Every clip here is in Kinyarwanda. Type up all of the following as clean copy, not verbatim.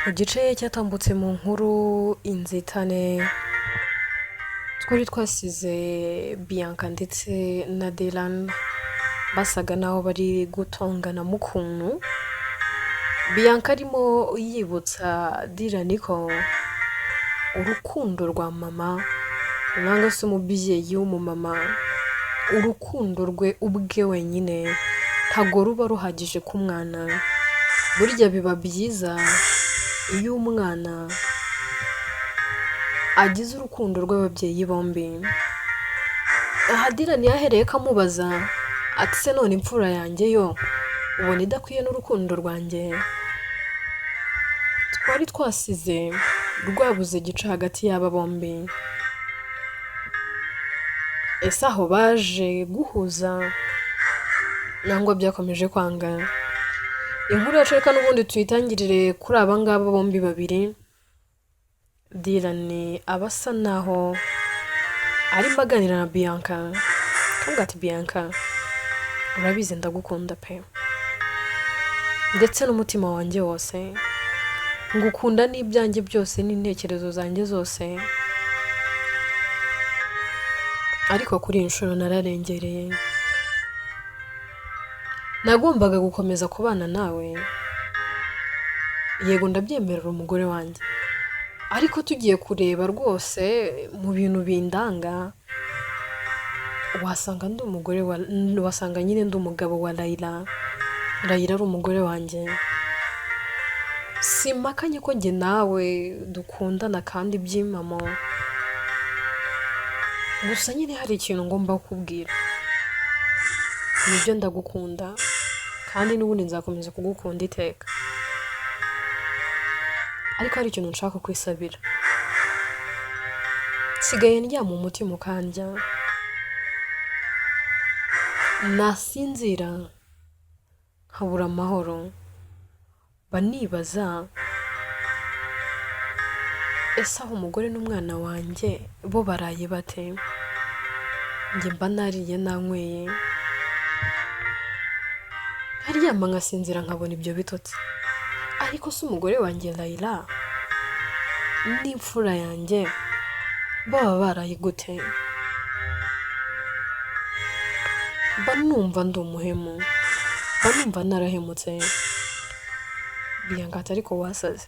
Mu gice cyatambutse mu nkuru Inzitane, twari twasize Bianca ndetse na Dylan basaga naho bari gutongana mu kuntu Bianca arimo yibutsa Dylan ko urukundo rwa mama nangwa se umubyeyi w'umumama, urukundo rwe ubwe wenyine ntabwo ruba ruhagije ku mwana. Burya biba byiza iyo umwana agize urukundo rw'ababyeyi bombi. Aha Dylan yahereye ko amubaza ati: "Se none imfura yanjye yo ubona idakwiye n'urukundo rwanjye?" Twari twasize rwabuze gica hagati y'aba bombi. Ese aho baje guhuza nangwa byakomeje kwanga? Inkuru yacu reka n'ubundi tuyitangirire kuri aba ngaba bombi babiri. Dylan aba asa naho arimo aganira na Bianca, akavuga ati: "Bianca, urabizi ndagukunda pe, ndetse n'umutima wanjye wose. Ngukunda n'ibyanjye byose n'intekerezo zanjye zose, ariko kuri iyi nshuro nararengereye. Nagombaga gukomeza kubana nawe. Yego, ndabyemerera umugore wanjye, ariko tugiye kureba rwose mu bintu bindanga, wasanga ndi umugore wa, wasanga nyine ndi umugabo wa Layla, Layla ari umugore wanjye. Simpakanye ko njye nawe dukundana kandi by'impamo, gusa nyine hari ikintu ngomba kukubwira. Nibyo, ndagukunda kandi n'ubundi nzakomeza kugukunda iteka, ariko hari ikintu nshaka kwisabira. Nsigaye ndyama umutima ukandya, nasinzira nkabura amahoro. Mba nibaza: ese aho umugore n'umwana wanjye bo baraye bate? Njye mba nariye, nanyweye, nkaryama, nkasinzira, nkabona ibyo bitotsi, ariko se umugore wanjye Layla n'imfura yanjye baba baraye gute? Mba numva ndi umuhemu, mba numva narahemutse." Bianca ati: "Ariko wasaze?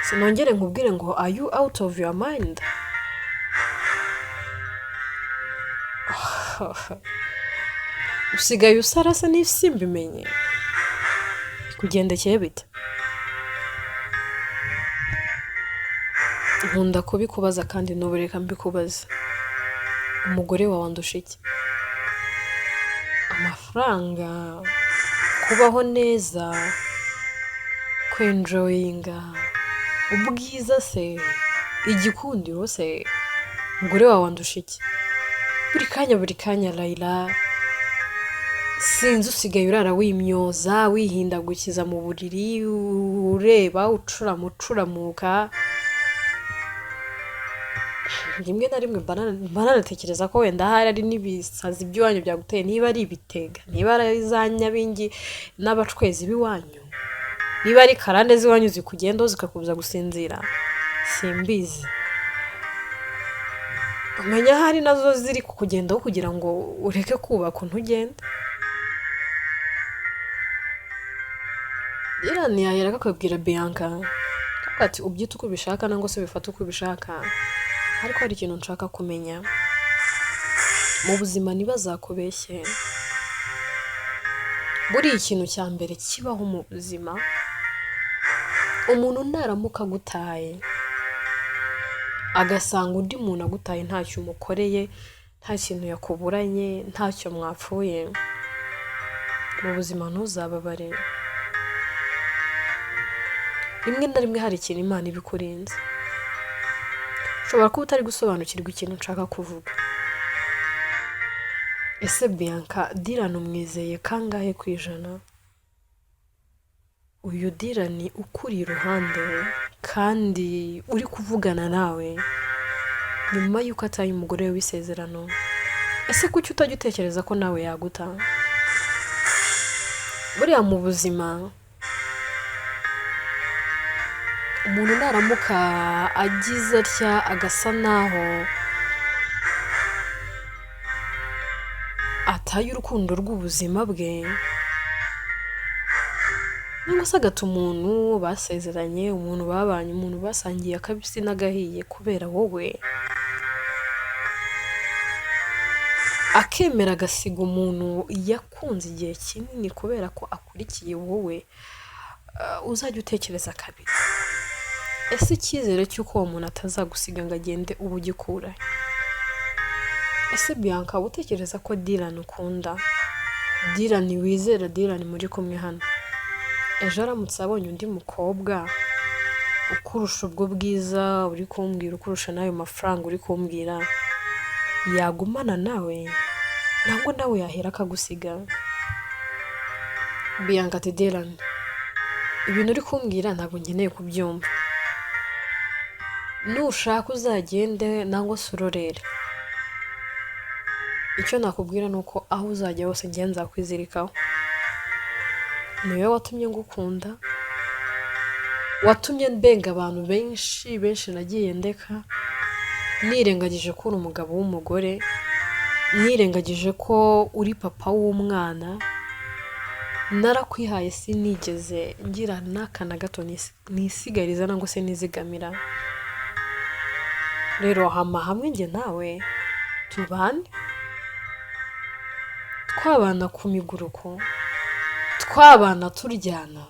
Sinongere nkubwire ngo are you out of your mind? Usigaye usara se simbimenye? Bikugendekeye bite?" "Nkunda kubikubaza kandi n'ubu reka mbikubaze. Umugore wawe andusha iki? Amafaranga, kubaho neza, kwenjoyinga, ubwiza se, igikundiro se, umugore wawe andusha iki? Buri kanya, buri kanya Layla, sinzi, usigaye urara wimyoza, wihindagukiza mu buriri, ureba ucurama, ucuramuka. Rimwe na rimwe mba nanatekereza ko wenda ahari ari n'ibisazi by'iwanyu byaguteye, niba ari ibitega, niba ari za nyabingi n'abacwezi b'iwanyu, niba ari karande z'iwanyu zikugendaho zikakubuza gusinzira, simbizi. Umenya ahari nazo ziri kukugendaho kugira ngo ureke kubaka ntugende." Dylan yahera akabwira Bianca ati: "Ubyite uko ubishaka nangwa se ubifate uko ubishaka, ariko hari ikintu nshaka kumenya mu buzima. Ntibazakubeshye, buriya ikintu cya mbere kibaho mu buzima, umuntu naramuka agutaye, agasanga undi muntu agutaye ntacyo umukoreye, nta kintu yakuburanye, ntacyo mwapfuye, mu buzima ntuzababare. Rimwe na rimwe hari ikintu Imana iba ikurinze. Ushobora kuba utari gusobanukirwa ikintu nshaka kuvuga. Ese Bianca, Dylan umwizeye kangahe ku ijana? Uyu Dylan ukuri iruhande kandi uri kuvugana nawe nyuma y'uko ataye umugore we w'isezerano, ese kuki utajya utekereza ko nawe yaguta? Buriya mu buzima Umuntu naramuka agize atya agasa naho ataye urukundo rw'ubuzima bwe, cyangwa se agata umuntu basezeranye, umuntu babanye, umuntu basangiye akabisi n'agahiye kubera wowe, akemera agasiga umuntu yakunze igihe kinini kubera ko akurikiye wowe, uzajya utekereza kabiri. Ese icyizere cy'uko uwo muntu atazagusiga ngo agende uba ugikura he? Ese Bianca, utekereza ko Dylan ukunda, Dylan wizera, Dylan muri kumwe hano, ejo aramutse abonye undi mukobwa ukurusha ubwo bwiza uri kumbwira, ukurusha n'ayo mafaranga uri kumbwira, yagumana nawe ntabwo nawe yahera akagusiga? Bianca ati Dylan, ibintu uri kumbwira ntabwo nkeneye kubyumva, nushaka uzagende nangwa se urorere, icyo nakubwira ni uko aho uzajya hose njye nzakwizirikaho. Ni wowe watumye ngukunda, watumye mbenga abantu benshi benshi nagiye ndeka, nirengagije ko uri umugabo w'umugore, nirengagije ko uri papa w'umwana, narakwihaye sinigeze ngira n'aka na gato nisigariza nangwa se nizigamira. Rero hama hamwe njye nawe tubane, twabana ku miguruko, twabana turyana,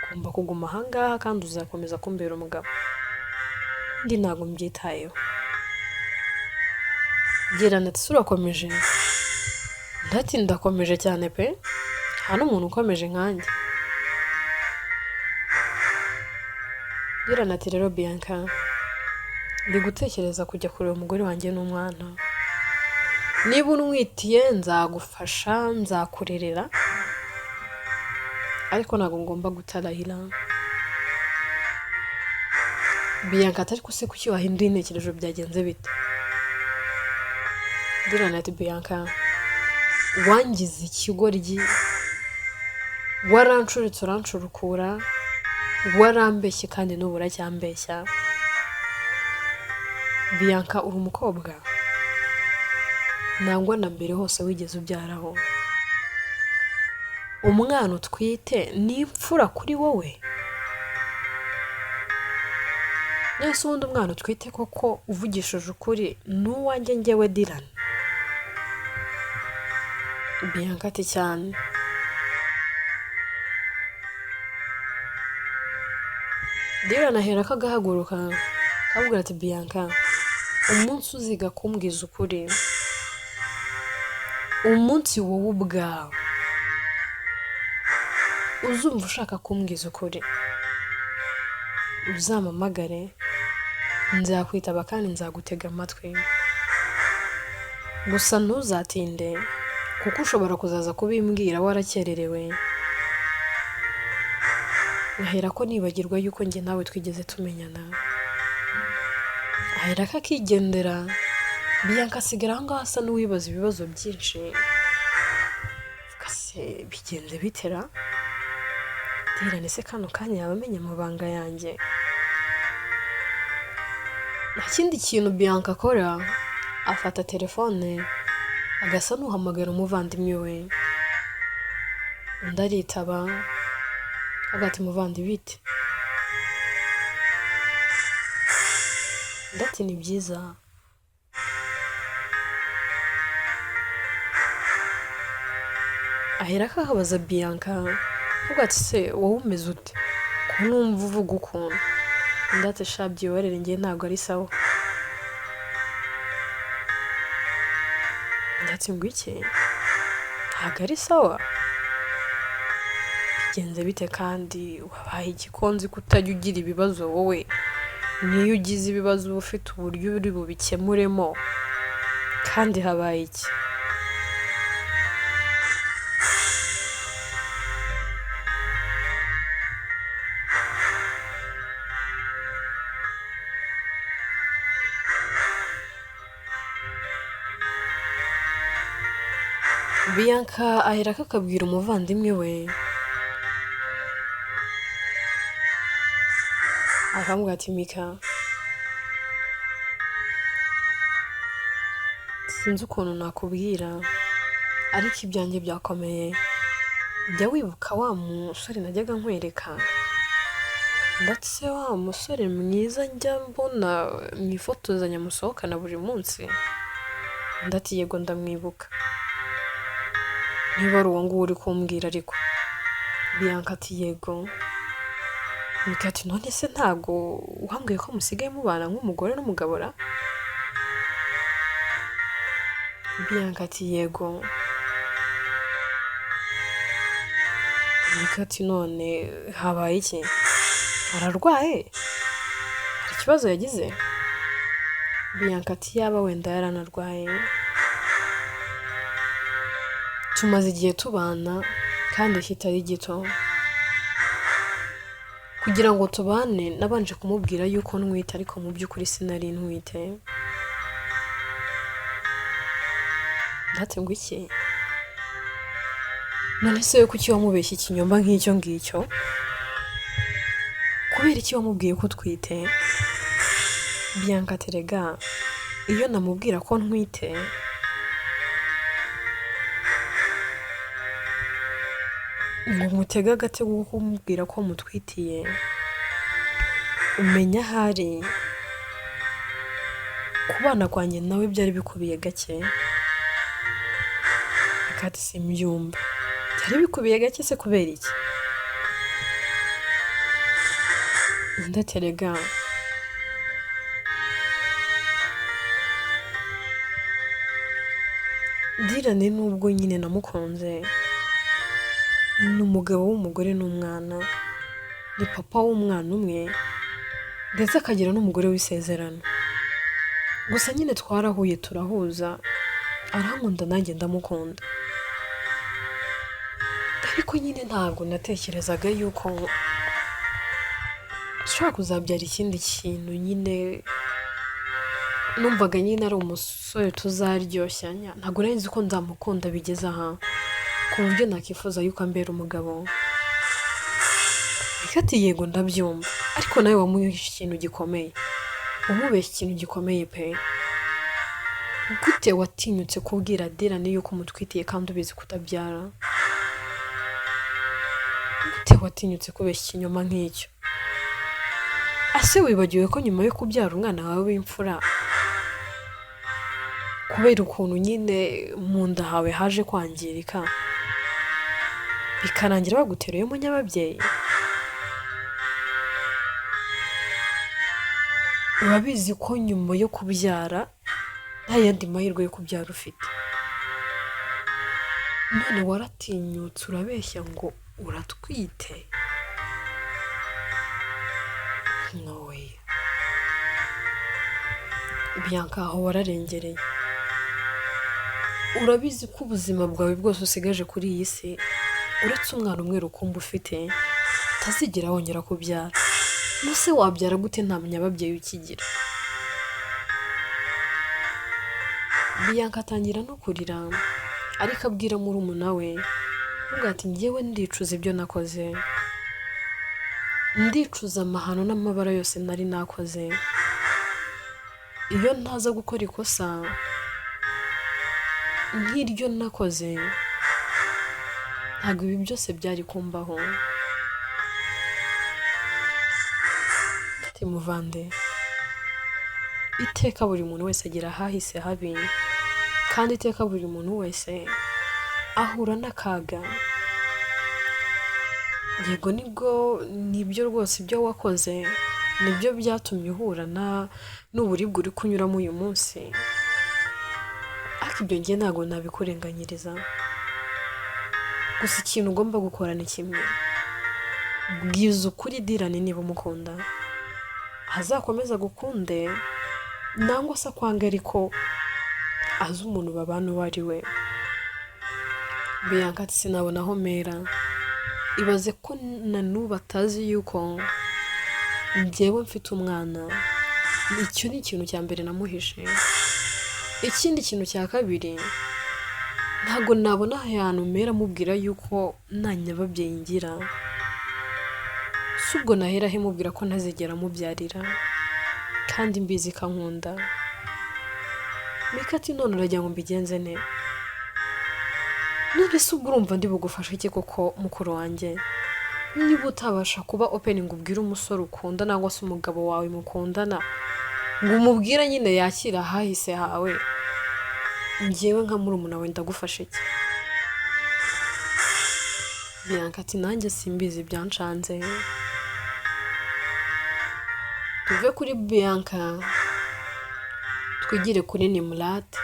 ugomba kuguma ahangaha kandi uzakomeza kumbera umugabo, ndi ntabwo mbyitayeho. Dylan ati urakomeje? Ndati ndakomeje cyane pe, nta n'umuntu ukomeje nkanjye. Dylan ati rero Bianca, ndi gutekereza kujya kureba umugore wanjye n'umwana, niba unwitiye nzagufasha, nzakurerera, ariko ntabwo ngomba gutarahira. Bianca ati ariko se kuki wahinduye intekerezo, byagenze bite? Dylan ati Bianca, wangize ikigoryi, warancuritse urancurukura, warambeshye kandi n'ubu uracyambeshya. Bianca, uri umukobwa nangwa na mbere hose wigeze ubyaraho? Umwana utwite ni imfura kuri wowe? Nese ubundi umwana utwite koko uvugishije ukuri ni uwanjye njyewe Dylan? Bianca ati cyane. Dylan ahera ko agahaguruka akabwira ati Bianca, umunsi uziga kumbwiza ukuri, umunsi wowe ubwawe uzumva ushaka kumbwiza ukuri, uzampamagare, nzakwitaba kandi nzagutega amatwi, gusa ntuzatinde kuko ushobora kuzaza kubimbwira warakererewe, nkahera ko nibagirwa yuko njye nawe twigeze tumenyana. Ahera ko akigendera, Bianca asigara aho ngaho asa n'uwibaza ibibazo byinshi. Avuga se bigenze bitera? Dylan se kano kanya yaba amenya amabanga yanjye? Nta kindi kintu Bianca akora, afata telefone agasa n'uhamagara umuvandimwe we, undi aritaba, avuga ati muvandi bite? Undi ati ni byiza. Ahera ko ahabaza Bianca, avuga ati se wowe umeze ute? Ko numva uvuga ukuntu? Undi ati sha byihorere njye ntabwo ari sawa. Undi ati ngo iki? Ntabwo ari sawa? Bigenze bite kandi wabaye igikonzi ko utajya ugira ibibazo wowe? Niyo ugize ibibazo uba ufite uburyo uri bubikemuremo, kandi habaye iki? Bianca ahera ko akabwira umuvandimwe we Akamubwira ati Mika, sinzi ukuntu nakubwira ariko ibyanjye byakomeye. Jya wibuka wa musore najyaga nkwereka, ndetse wa musore mwiza njya mbona mwifotozanya musohokana buri munsi? Undi ati yego ndamwibuka. Niba ari uwo nguwo uri kumbwira ariko. Bianca ati yego. Mika ati none se ntago wambwiye ko musigaye mubana nk'umugore n'umugabo ra? Bianca ati yego. Mika ati none habaye iki? Ararwaye? Hari ikibazo yagize? Bianca ati yaba wenda yaranarwaye. Tumaze igihe tubana kandi kitari gito. Kugira ngo tubane nabanje kumubwira yuko ntwite ariko mu by'ukuri sinari ntwite. Ndate ngo iki? None se we kuki wamubeshye ikinyoma nk'icyo ngicyo? Kubera iki wamubwiye ko utwite? Bianca ati erega iyo namubwira ko ntwite ngo mutege agatego ko kumubwira ko mutwitiye, umenya ahari kubana kwanjye nawe byari bikubiye gake. Mika ati simbyumva. Byari bikubiye gake se kubera iki? Undi ati erega Dylan nubwo nyine namukunze, ni umugabo w'umugore n'umwana, ni papa w'umwana umwe ndetse akagira n'umugore w'isezerano. Gusa nyine twarahuye turahuza, arankunda nanjye ndamukunda. Ariko nyine ntabwo natekerezaga yuko dushobora kuzabyara ikindi kintu nyine, numvaga nyine ari umusore tuzaryoshya, ntabwo nari nzi ko nzamukunda bigeze aha, ku buryo nakifuza yuko ambera umugabo. Mika ati yego ndabyumva, ariko nawe wamuhishe ikintu gikomeye, wamubeshye ikintu gikomeye pe. Gute watinyutse kubwira Dylan yuko umutwitiye kandi ubizi ko utabyara? Gute watinyutse kubeshya ikinyoma nk'icyo? Ase wibagiwe ko nyuma yo kubyara umwana wawe w'imfura, kubera ukuntu nyine mu nda hawe haje kwangirika, bikarangira bagutereyemo nyababyeyi? Urabizi ko nyuma yo kubyara nta yandi mahirwe yo kubyara ufite. None waratinyutse urabeshya ngo uratwite? No way. Bianca aho wararengereye. Urabizi ko ubuzima bwawe bwose usigaje kuri iyi si, uretse umwana umwe rukumbi ufite, utazigera wongera kubyara. Nuse wabyara gute nta nyababyeyi ukigira? Bianca atangira no kurira, ariko abwira murumuna we, avuga ati njyewe ndicuza ibyo nakoze, ndicuza amahano n'amabara yose nari nakoze. Iyo ntaza gukora ikosa nk'iryo nakoze, ntabwo ibi byose byari kumbaho. Ati muvande, iteka buri muntu wese agira ahahise habi, kandi iteka buri muntu wese ahura n'akaga. Yego nibwo nibyo rwose ibyo wakoze nibyo byatumye uhura n'uburibwe uri kunyuramo uyu munsi, ariko ibyo njye ntabwo nabikurenganyiriza. Gusa ikintu ugomba gukora ni kimwe, bwiza ukuri Dylan niba umukunda, azakomeze agukunde nangwa se akwange ariko azi umuntu babana uwo ari we. Bianca ati sinabona aho mpera, ibaze ko na n'ubu atazi yuko njyewe mfite umwana. Icyo ni ikintu cya mbere namuhishe. Ikindi kintu cya kabiri, ntabwo nabona ahantu mpera mubwira yuko nta nyababyeyi ngira. Si ubwo nahera he mubwira ko ntazigera mubyarira kandi mbizi ko ankunda? Mika ati: "None uragira ngo mbigenze nte? None se ubwo urumva ndi bugufashe iki koko, mukuru wanjye, niba utabasha kuba open ngo ubwire umusore ukunda nangwa se umugabo wawe mukundana, ngo umubwire nyine yakire ahahise hawe? Njyewe nka murumuna we ndagufasha iki?" Bianca ati: "Nanjye simbizi, byancanze." Tuve kuri Bianca twigire kuri Nimurate.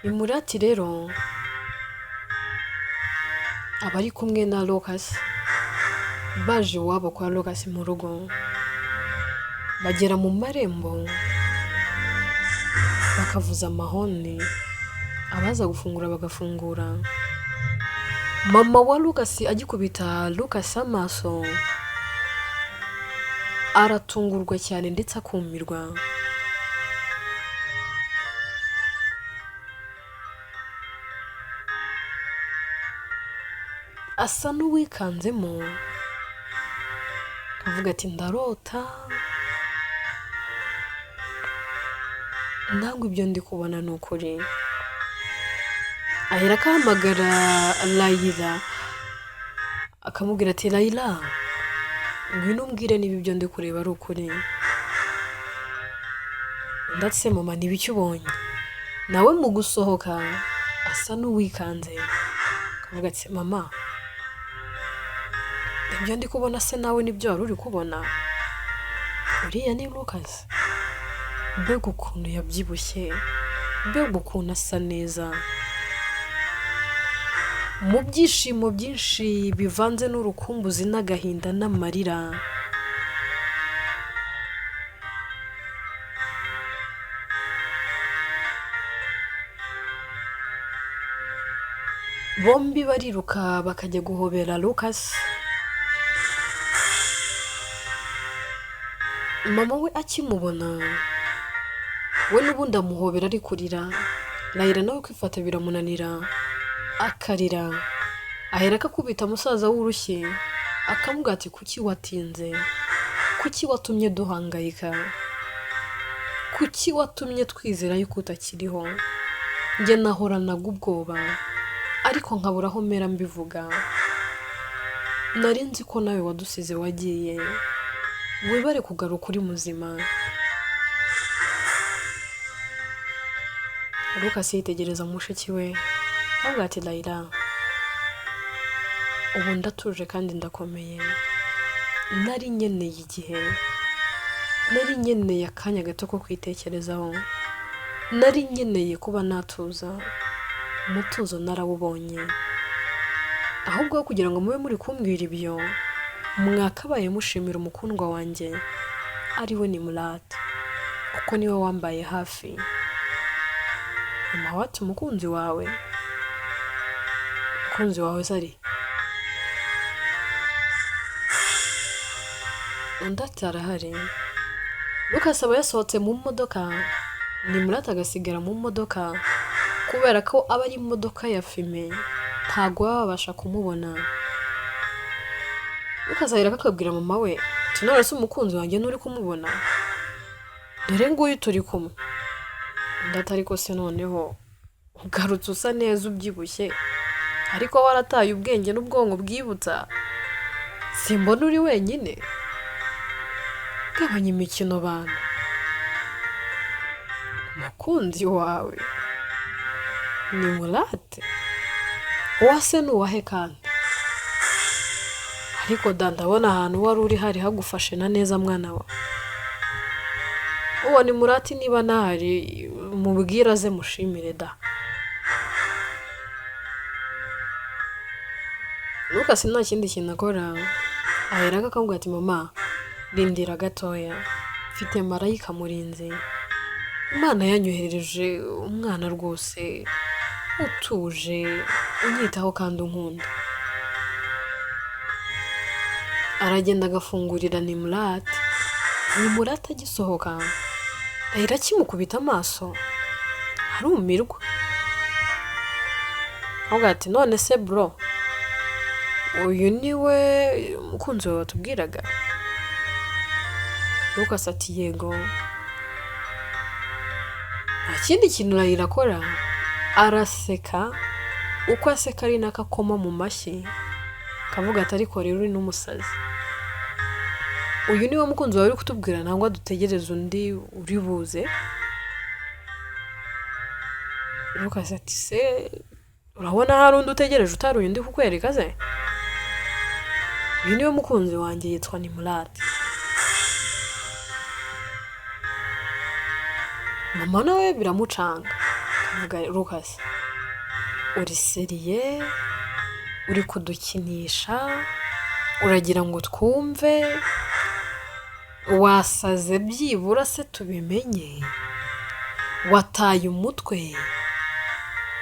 Nimurate rero aba ari kumwe na Lucas, baje iwabo kwa Lucas mu rugo. Bagera mu marembo bakavuza amahoni, abaza gufungura bagafungura. Mama wa Lucas agikubita Lucas amaso aratungurwa cyane ndetse akumirwa. Asa n'uwikanzemo, avuga ati: "Ndarota ntabwo ibyo ndi kubona ni ukuri?" Ahera akahamagara Layila, akamubwira ati: "Layila, ngwino umbwire niba ibyo ndi kureba ari ukuri." Undi ati: "Se mama, ni ibiki ubonye?" Nawe mu gusohoka asa n'uwikanze, akavuga ati: "Mama, ibyo ndi kubona se nawe nibyo wari uri kubona? Uriya ni Lucas. Mbega ukuntu yabyibushye, mbega ukuntu asa neza!" Mu byishimo byinshi bivanze n'urukumbuzi n'agahinda n'amarira, bombi bariruka bakajya guhobera Lucas. Mama we akimubona, we n'ubundi amuhobera ari kurira. Layila nawe kwifata biramunanira akarira. Ahera akakubita musaza w'urushyi, akamubwira ati: "Kuki watinze? Kuki watumye duhangayika? Kuki watumye twizera yuko utakiriho? Njye nahoranaga ubwoba ariko nkabura aho mera mbivuga. Nari nzi ko nawe wadusize wagiye. Wibare kugaruka uri muzima." Lucas yitegereza mushiki we, avuga ati: "Layila, ubu ndatuje kandi ndakomeye. Nari nkeneye igihe, nari nkeneye akanya gato ko kwitekerezaho, nari nkeneye kuba natuza. Umutuzo narawubonye. Ahubwo kugira ngo mube muri kumbwira ibyo, mwakabaye mushimira umukundwa wanjye ari we Nimurate, kuko niwe wambaye hafi." Mama we ati: "Umukunzi wawe? Umukunzi wawe se ari?" Undi ati: "Arahari." Lucas aba yasohotse mu modoka, Nimurate agasigara mu modoka. Kubera ko aba ari imodoka ya fumé, ntabwo baba babasha kumubona. Lucas ahera akabwira mama we ati: "None se umukunzi wanjye nturi kumubona? Dore nguyu turi kumwe." Undi ati: "Ariko se noneho ugarutse usa neza, ubyibushye, ariko warataye ubwenge n'ubwonko bwibutsa? Simbona uri wenyine? Gabanya imikino bantu. Umukunzi wawe ni Murate? Uwase ni uwahe kandi? Ariko da, ndabona ahantu wari uri hari hagufashe na neza, mwana wa. Uwo ni Murati. Niba nahari mubwire aze mushimire da." Lucas nta kindi kintu akora, ahera akamubwira ati: "Mama, rindira gatoya, mfite marayika murinzi. Imana yanyoherereje umwana rwose utuje, unyitaho kandi unkunda." Aragenda agafungurira Nimurate. Nimurate agisohoka ahita akimukubita amaso arumirwa, avuga ati: "None se bro, Uyu ni we umukunzi wawe watubwiraga?" Lucas ati: "Yego." Nta kindi kintu Layla akora, araseka. Uko aseka ari nako akoma mu mashyi, akavuga ati: "Ariko rero uri n'umusazi. Uyu niwe mukunzi wawe uri kutubwira, nangwa dutegereze undi uri buze?" Lucas ati: "Se urabona hari undi utegereje utari uyu ndi kukwereka se? Uyu niwe mukunzi wanjye, yitwa Nimurate." Mama nawe biramucanga, akavuga: "Lucas, uri sérieux? Uri kudukinisha? Uragira ngo twumve? Wasaze byibura se tubimenye? Wataye umutwe?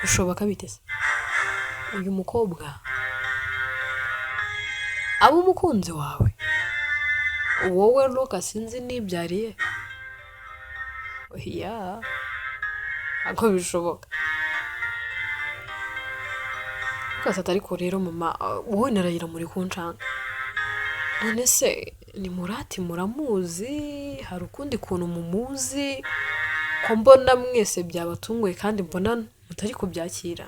Bishoboka bite se uyu mukobwa aba umukunzi wawe, wowe Lucas sinzi nibyariye? Oya, ntabwo bishoboka." Lucas ati: "Ariko rero mama, wowe na Layla muri kuncanga. None se ni Murati muramuzi? Hari ukundi kuntu mumuzi, ko mbona mwese byabatunguye kandi mbona mutari kubyakira?"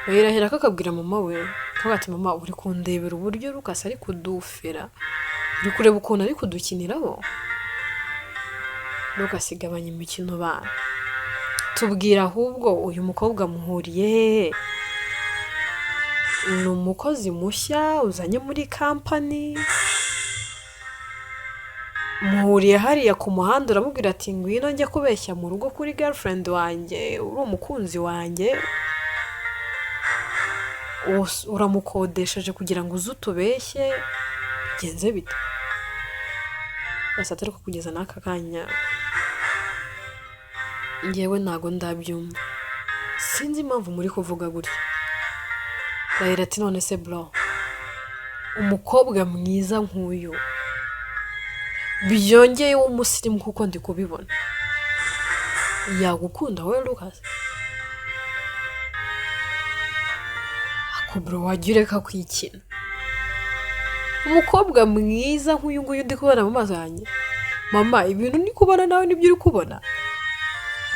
Layla ko akabwira mama we, akavuga ati: "Mama, uri kundebera uburyo Lucas ari kudufera? Uri kureba ukuntu ari kudukiniraho? Lucas, gabanya imikino bana, tubwira ahubwo, uyu mukobwa muhuriye hehe? Ni umukozi mushya uzanye muri company? Muhuriye hariya ku muhanda, uramubwira ati ngwino njye kubeshya mu rugo kuri girlfriend wanjye, uri umukunzi wanjye? Uramukodesheje kugira ngo uze utubeshye? Bigenze bite?" Gusa ariko kugeza n'aka kanya ngewe ntago ndabyumva, sinzi impamvu muri kuvuga gutya. Layla ati: "None se bro, umukobwa mwiza nk'uyu, byongeye w'umusirimu kuko ndi kubibona, yagukunda wowe Lucas? Ako bro, wajya ureka kwikina. Umukobwa mwiza nk'uyu nguyu ndi kubona mu maso yanjye? Mama, ibintu ndi kubona nawe nibyo uri kubona?"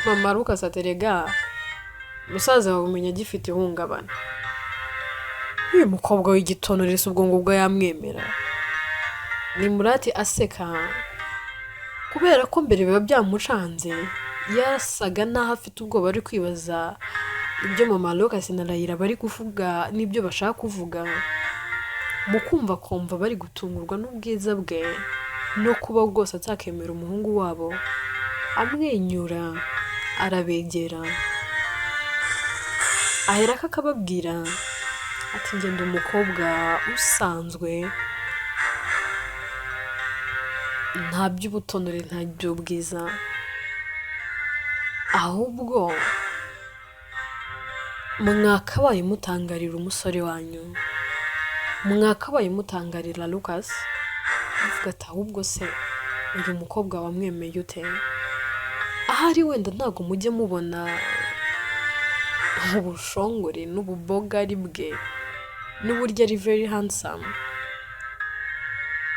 Mama Lucas ati: "Erega musaza wawe umenya agifite ihungabana. Uyu mukobwa w'igitonore se ubwo ngubwo yamwemera?" Ni Murati aseka, kubera ko mbere biba byamucanze, yasaga n'aho afite ubwoba, ari kwibaza ibyo mama Lucas na Layla bari kuvuga n'ibyo bashaka kuvuga. Mu kumva akumva bari gutungurwa n'ubwiza bwe no kuba rwose atakemera umuhungu wabo. Amwenyura, arabegera, aherako akababwira ati: "Ngenda umukobwa usanzwe, nta by'ubutonore, nta by'ubwiza, ahubwo mwakabaye mutangarira umusore wanyu, mwakabaye mutangarira Lucas, muvuga ati ahubwo se uyu mukobwa wamwemeye ute? Ahari wenda ntabwo mujye mubona ubushongore n'ububogari bwe n'uburyo ari very handsome,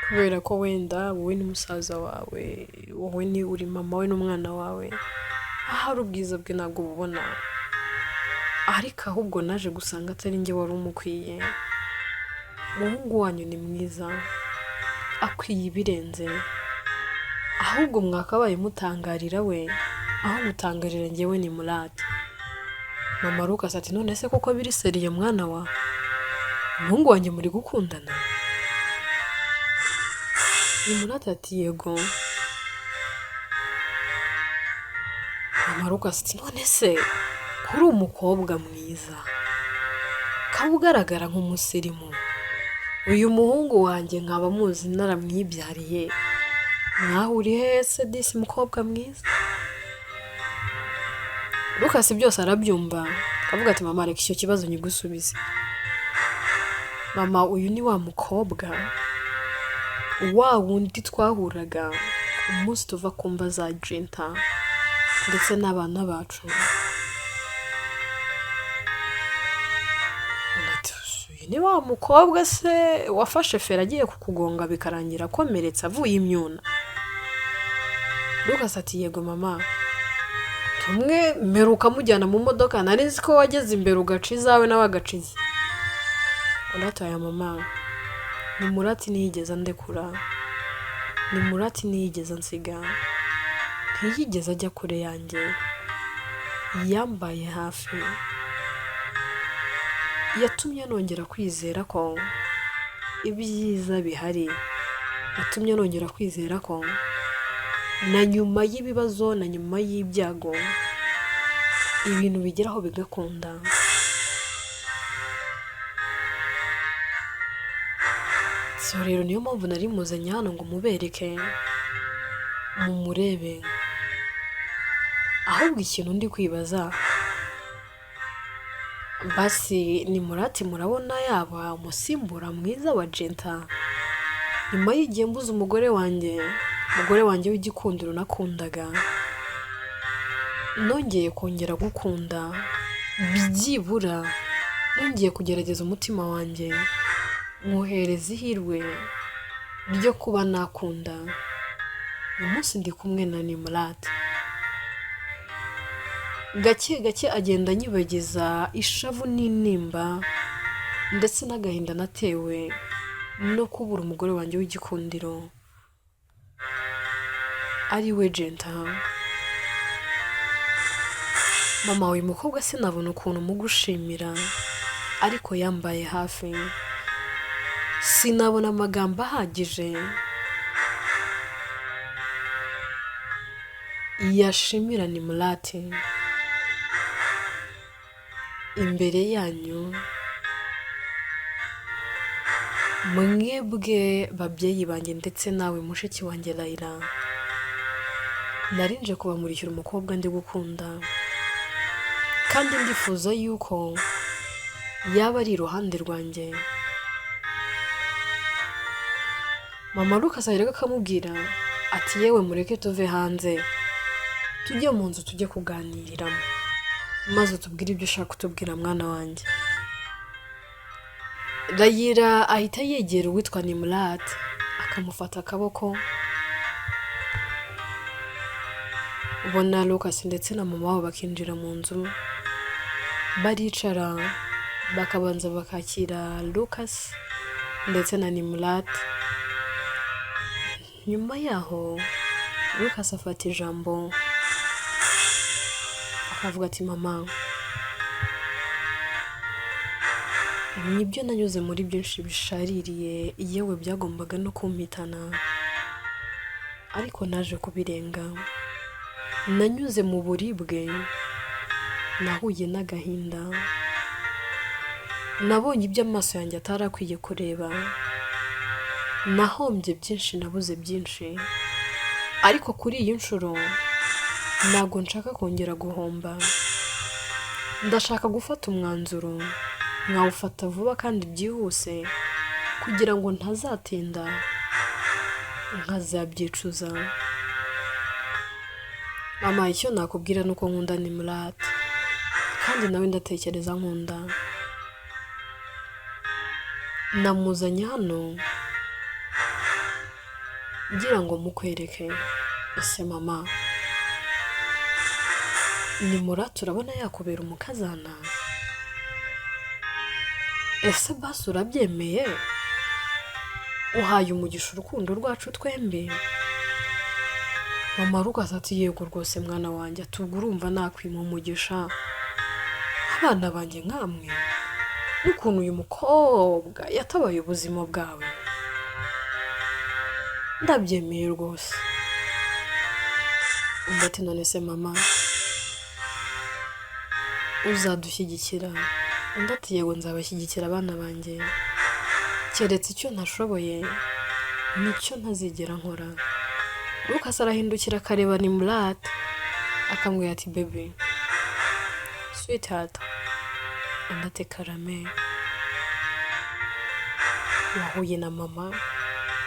kubera ko wenda wowe ni musaza wawe, wowe ni uri mama we n'umwana wawe, ahari ubwiza bwe ntabwo ububona. Ariko ahubwo naje gusanga atari njye wari umukwiye. Umuhungu wanyu ni mwiza, akwiye ibirenze. Ahubwo mwakabaye mutangarira we aho gutangarira njyewe ni Murati." Mama Lucas ati: "None se koko biri sérieux, mwana wa umuhungu wanjye muri gukundana?" Ni Murati ati: "Yego." Mama Lucas ati: "None se kuri umukobwa mwiza, kaba ugaragara nk'umusirimu, uyu muhungu wanjye nkaba muzi naramwibyariye, mwahuriye he se disi mukobwa mwiza?" Lucas byose arabyumva, akavuga ati: "Mama, reka icyo kibazo nyigusubize. Mama, uyu ni wa mukobwa wa wundi twahuraga umunsi tuva ku mva za Jinta ndetse n'abana bacu." Undi ati: Uyu ni wa mukobwa se wafashe feri agiye kukugonga bikarangira akomeretse avuye imyuna?" Lucas ati: "Yego mama, tumwe mperuka mujyana mu modoka, nari nzi ko wageze imbere ugaca izawe nawe agaca ize." Undi ati: "Aya mama, ni Murati, ntiyigeze andekura, ni Murati, ntiyigeze ansiga, ntiyigeze ajya kure yanjye, yambaye hafi, yatumye nongera kwizera ko ibyiza bihari, yatumye nongera kwizera ko na nyuma y'ibibazo, na nyuma y'ibyago, ibintu bigeraho bigakunda. So rero niyo mpamvu nari muzanye hano ngo mubereke, mumurebe. Ahubwo ikintu ndi kwibaza, basi ni Murati, murabona yaba umusimbura mwiza wa Jenta? Nyuma y'igihe mbuze umugore wanjye, umugore wanjye w'igikundiro nakundaga, nongeye kongera gukunda, byibura nongeye kugerageza umutima wanjye nywuhereza ihirwe ryo kuba nakunda. Uyu munsi ndi kumwe na Nimurate. Gake gake agenda anyibagiza ishavu n'intimba ndetse n'agahinda natewe no kubura umugore wanjye w'igikundiro ari we Jenta. Mama, uyu mukobwa sinabona ukuntu mugushimira, ariko yambaye hafi. Sinabona amagambo ahagije yashimira Nimurate imbere yanyu mwebwe babyeyi banjye ndetse nawe mushiki wanjye Layla. Nari nje kubamurikira umukobwa ndi gukunda, kandi ndifuza yuko yaba ari iruhande rwanjye." Mama Lucas ahera akamubwira ati: "Yewe, mureke tuve hanze tujye mu nzu, tujye kuganiriramo, maze utubwire ibyo ushaka kutubwira, mwana wanjye." Layla ahita yegera uwitwa Nimurate akamufata akaboko, ubona Lucas ndetse na mama wabo bakinjira mu nzu, baricara, bakabanza bakakira Lucas ndetse na Nimurate. Nyuma yaho Lucas afata ijambo akavuga ati: "Mama, nibyo, nanyuze muri byinshi bishaririye, yewe byagombaga no kumpitana, ariko naje kubirenga. Nanyuze mu buribwe, nahuye n'agahinda, nabonye ibyo amaso yanjye atari akwiye kureba, nahombye byinshi, nabuze byinshi, ariko kuri iyi nshuro ntabwo nshaka kongera guhomba. Ndashaka gufata umwanzuro, nkawufata vuba kandi byihuse, kugira ngo ntazatinda nkazabyicuza. Mama, icyo nakubwira ni uko nkunda Nimurate, kandi nawe ndatekereza nkunda. Namuzanye hano ngira ngo mukwereke. Ese mama, Nimurate urabona yakubera umukazana? Ese basi urabyemeye, uhaye umugisha urukundo rwacu twembi?" Mama Lucas ati: "Yego rwose mwana wanjye," ati: "ubwo urumva nakwima umugisha abana banjye nkamwe, n'ukuntu uyu mukobwa yatabaye ubuzima bwawe? Ndabyemeye rwose." Undi ati: "None se mama, uzadushyigikira?" Undi ati: "Yego, nzabashyigikira abana banjye, keretse icyo ntashoboye nicyo ntazigera nkora." Lucas arahindukira akareba Nimurate akamubwira ati: "Baby, sweetheart." Undi ati: "Karame, wahuye na mama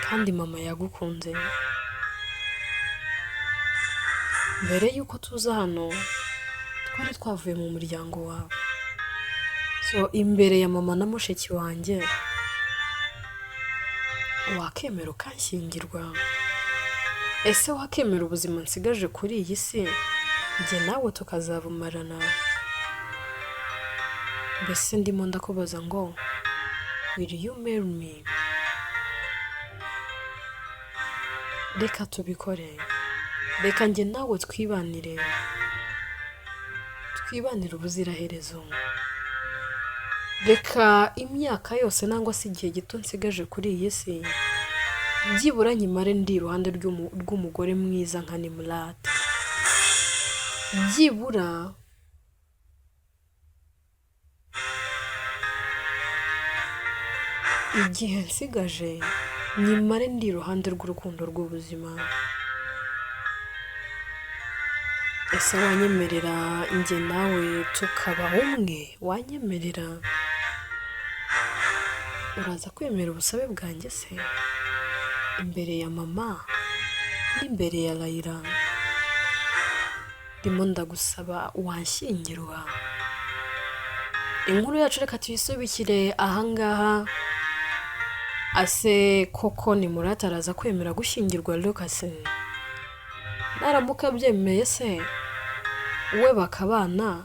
kandi mama yagukunze. Mbere y'uko tuza hano twari twavuye mu muryango wawe, So imbere ya mama na mushiki wanjye, wakemera ukanshyingirwa? Ese wakemera ubuzima nsigaje kuri iyi si, njye nawe tukazabumarana? Mbese ndimo ndakubaza ngo: "Will you marry me?" Reka tubikore, reka njye nawe twibanire, twibanire ubuziraherezo. Reka imyaka yose nangwa se igihe gito nsigaje kuri iyi si, byibura nkimare ndi iruhande rw'umugore mwiza nka Nimurate. Byibura igihe nsigaje nyimare ndi iruhande rw'urukundo rw'ubuzima. Ese wanyemerera njye nawe tukaba umwe? Wanyemerera? Uraza kwemera ubusabe bwanjye se imbere ya mama n'imbere ya Layla? Ndimo ndagusaba, wanshyingirwa? Inkuru yacu reka tuyisubikire ahangaha. Ase koko Nimurate araza kwemera gushyingirwa Lucas? Naramuka abyemeye se, we bakabana,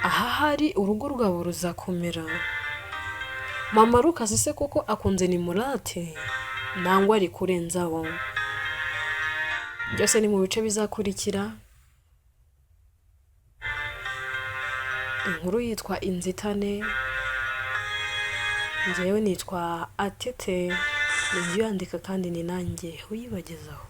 aha hari urugo rwabo ruzakomera? Mama Lucas se koko akunze Nimurate nangwa ari kurenzaho? Byose ni mu bice bizakurikira. Inkuru yitwa Inzitane. Njyewe nitwa Atete, ni njye uyandika kandi ni nanjye uyibagezaho.